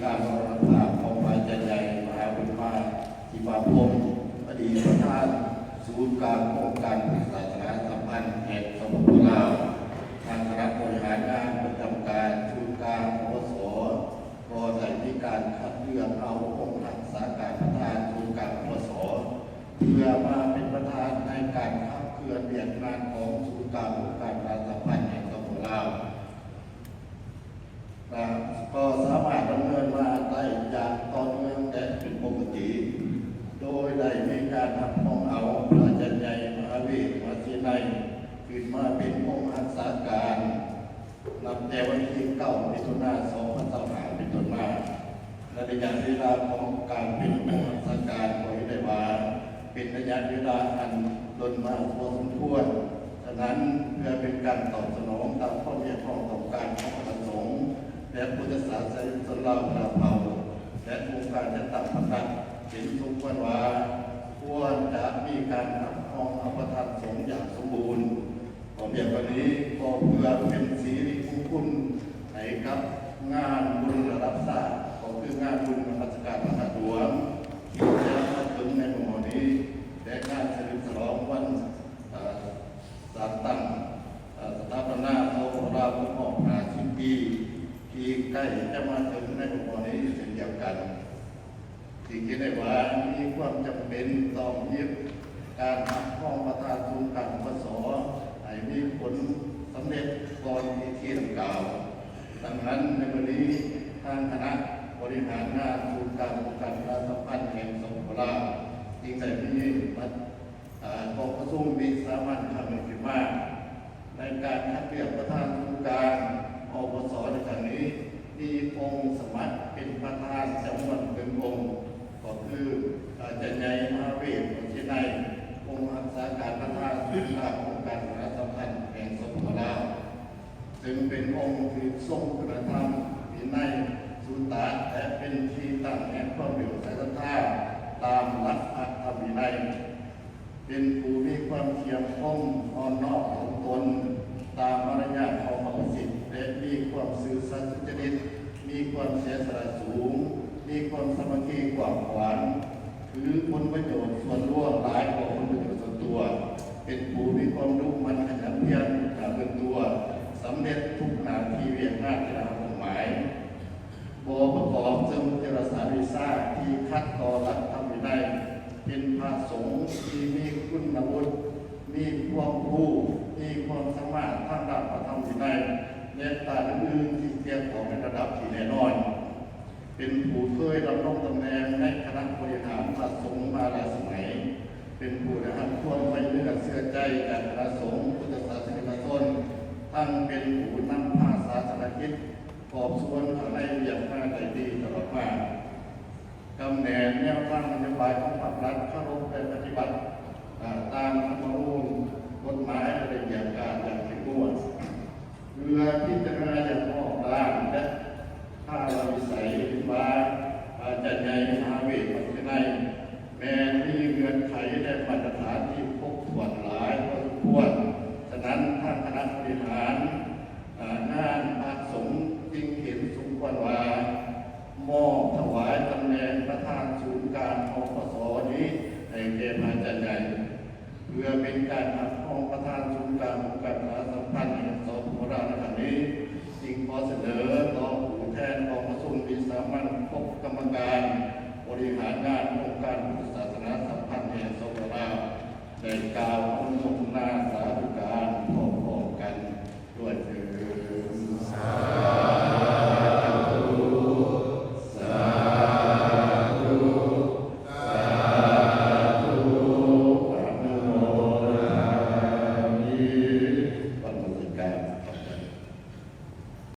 ການມໍລະນະພາບຂອງພະອາຈານໃຫຍ່ ມະຫາບຸນມາ ທິວາພົມ ອະດີດປະທານສູນກາງອົງການພຸດທະສາສະໜາສຳພັນແຫ່ງ ສປປ ລາວ. ທາງຄະນະບໍລິຫານງານປະຈຳການສູນກາງ ປປສ ກໍໄດ້ມີການຄັດເລືອກເອົາອົງຮັກສາການປະທານສູນກາງ ປປສ ເພື່ອມາເປັນປະທານໃນການຂັບເຄື່ອນວຽກງານຂອງສູນກາງອົງການປະຊາສຳພັນແຫ່ງ ສປປ ລາວ. ກໍສາມາດດຳເນີນມາໄດ້ຢ່າງຕໍ່ເນື່ອງ ແລະ ເປັນປົກກະຕິ, ໂດຍໄດ້ມີການຮັບຮອງເອົາພະອາຈານໃຫຍ່ ມະຫາເວດ ມະຫາເສໄນ ຂຶ້ນມາເປັນອົງຮັກສາການ ນັບແຕ່ວັນທີເກົ້າ ມິຖຸນາ ສອງພັນຊາວຫ້າ ເປັນຕົ້ນມາ. ໃນໄລຍະເວລາຂອງການເປັນອົງຮັກສາການ ກໍເຫັນໄດ້ວ່າເປັນໄລຍະເວລາອັນດົນມາພໍສົມຄວນ. ສະນັ້ນ, ເພື່ອເປັນການຕອບສະໜອງຕາມຄວາມຮຽກຮ້ອງຕ້ອງການຂອງຄະນະສົງ ແລະ ພຸດທະສາສະນິກຊົນລາວບັນດາເຜົ່າ ແລະ ອົງການຈັດຕັ້ງພັກລັດ ເຫັນສົມຄວນວ່າ ຄວນຈະມີການຮັບຮອງເອົາປະທານສົງຢ່າງສົມບູນ. ພ້ອມດຽວກັນນີ້ ກໍເພື່ອເປັນສິລິມຸງຄຸນໃຫ້ກັບງານບຸນລະດັບຊາດ ກໍຄືງານບຸນນະມັດສະການພະທາດຫຼວງ ທີ່ຈະມາເຖິງໃນມື້ນີ້ ແລະ ງານສະເຫຼີມສະຫຼອງວັນ ເອີ ຈັດຕັ້ງ ເອີ ສະຖາປະນາ ສປປ ລາວ ຄົບຮອບຫ້າສິບປີ ທີ່ໃກ້ຈະມາເຖິງໃນບໍ່ດົນນີ້ເຊັ່ນດຽວກັນ, ຈຶ່ງເຫັນໄດ້ວ່າມີຄວາມຈຳເປັນຕ້ອງມີການຮັບຮອງປະທານສູນກາງ ປປສ ໃຫ້ມີຜົນສຳເລັດກ່ອນພິທີດັ່ງກ່າວ. ດັ່ງນັ້ນ, ໃນມື້ນີ້ ທາງຄະນະບໍລິຫານງານສູນກາງອົງການປະຊາສຳພັນແຫ່ງ ສປປ ລາວ ຈຶ່ງໄດ້ມີມະ ເອີ ກອງປະຊຸມວິສາມັນຄັ້ງໜຶ່ງຂຶ້ນມາ. ໃນການຄັດເລືອກປະທານສູນກາງ ປປສ ໃນຄັ້ງນີ້ ມີອົງສະໝັກເປັນປະທານຈຳນວນໜຶ່ງອົງ ກໍຄື ອາຈານໃຫຍ່ ມະຫາເວດ ວັນເຊໄນ ອົງຮັກສາການປະທານສູນກາງອົງການປະຊາສຳພັນແຫ່ງ ສປປ ລາວ ເຊິ່ງເປັນອົງທີ່ຊົງຄຸນນະທຳວິໄນສູດຕາ ແລະ ເປັນທີ່ຕັ້ງແຫ່ງຄວາມເຫຼື້ອມໃສສັດທາຕາມຫຼັກພະທຳວິໄນ, ເປັນຜູ້ມີຄວາມຂຽມຄົມອ່ອນນ້ອມຖ່ອມຕົນຕາມມາລະຍາດຂອງບັບພະສິດ ແລະ ມີຄວາມຊື່ສັດສຸດຈະລິດ, ມີຄວາມເສຍສະຫຼະສູງ, ມີຄວາມສາມັກຄີກວ້າງຂວາງ, ຖືຜົນປະໂຫຍດສ່ວນລວມຫຼາຍກວ່າຜົນປະໂຫຍດສ່ວນຕົວ, ເປັນຜູ້ມີຄວາມດຸໝັ່ນຂະຫຍັນພຽນການເບິ່ງຕົວສຳເລັດທຸກໜ້າທີ່ວຽກງານທີ່ໄດ້ຮັບມອບໝາຍ, ບໍ່ປະກອບເຊິ່ງວິທະຍາສາດວິຊາທີ່ຂັດຕໍ່ຫຼັກທຳວິໄນ, ເປັນພະສົງທີ່ມີຄຸນວຸດ, ມີຄວາມຮູ້, ມີຄວາມສາມາດທາງດ້ານພະທຳວິໄນ ແລະ ດ້ານອື່ນໆທີ່ກ່ຽວຂ້ອງໃນລະດັບທີ່ແນ່ນອນ. ເປັນຜູ້ເຄີຍດຳລົງຕຳແໜ່ງໃນຄະນະບໍລິຫານພະສົງມາຫຼາຍສະໄໝ, ເປັນຜູ້ໄດ້ຮັບຄວາມໄວ້ເນື້ອເຊື່ອໃຈຈາກຄະນະສົງ ພຸດທະສາສະນິກະຊົນ ທັງເປັນຜູ້ນຳພາສາສະນະກິດ ສອບສວນເຂົ້າໃນວຽກງານໄດ້ດີຕະຫຼອດມາ, ກຳແໜ້ນແນວທາງນະໂຍບາຍຂອງພັກລັດ ເຄົາລົບ ແລະ ປະຕິບັດ ເອີ ຕາມທຳມະນູນ, ກົດໝາຍ ແລະ ລະບຽບການຢ່າງເຂັ້ມງວດ. ເພື່ອພິຈາລະນາຢ່າງຮອບດ້ານ ແລະ ພາລະວິໄສ ເຫັນວ່າ ອາຈານໃຫຍ່ ມະຫາເວດ ວັນເຊໄນ ແມ່ນມີເງື່ອນໄຂ ແລະ ມາດຕະຖານທີ່ຄົບຖ້ວນຫຼາຍພໍສົມຄວນ. ສະນັ້ນ, ທາງຄະນະບໍລິຫານ ອາ ງານພະສົງຈຶ່ງເຫັນສົມຄວນວ່າ ມອບຖວາຍຕຳແໜ່ງປະທານສູນກາງ ປປສ ນີ້ໃຫ້ແກ່ພະອາຈານໃຫຍ່ ເພື່ອເປັນການຮັບຮອງປະທານສູນກາງອົງການປະຊາສຳພັນແຫ່ງ ສປປ ລາວ ໃນຄັ້ງນີ້, ຈຶ່ງຂໍສະເໜີຕໍ່ຜູ້ແທນກອງປະຊຸມວິສາມັນຄົບກຳມະການບໍລິຫານງານອົງການພຸດທະສາສະໜາສຳພັນແຫ່ງ ສປປ ລາວ ໄດ້ກ່າວ